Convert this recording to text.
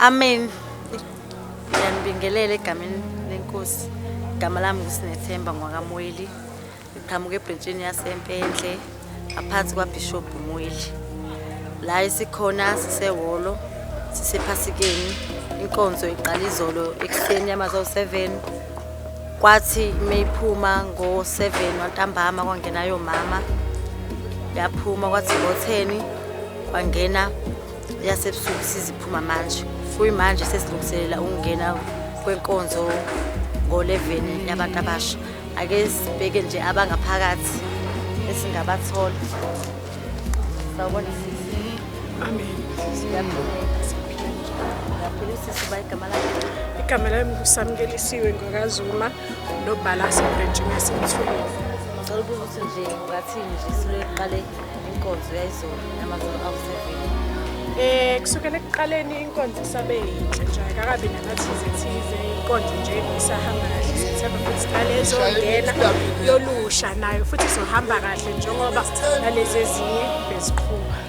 Amen. Ngiyanibingelela egameni lenkosi. Igama lami nguSinethemba ngwakaMweli. Ngiqhamuka ebhrentshini yaseMpenhle ngaphansi kwaBishop Mweli. La esikhona sisehholo sisephasikeni. Inkonzo iqala izolo ekuseni yamaza 7. Kwathi meyiphuma ngo-7 wantambama kwangena yomama. Yaphuma kwathi ngo-10 kwangena yasebusuku siziphuma manje kuyimanje sesilungiselela ukungena kwenkonzo ngo-11 yabantu abasha. Ake sibheke nje abangaphakathi esingabathola. Sawubona sisi. Amen. Siyaphila. Siyaphila sisi ba igama lakho. Igama lami nguSamukelisiwe ngwakaZuma nobhala sebhrentshini yaseMthuleni. Ngicela ukubuza ukuthi nje ungathini nje silo iqale inkonzo yayizolo yamazolo awu-7. Kusukela ekuqaleni inkonzo isabe yinhle nje ayikakabi namathize thize inkonzo nje isahamba kahle sithemba futhi nale ezongena yolusha nayo futhi izohamba kahle njengoba nalezi ezinye beziqhuba.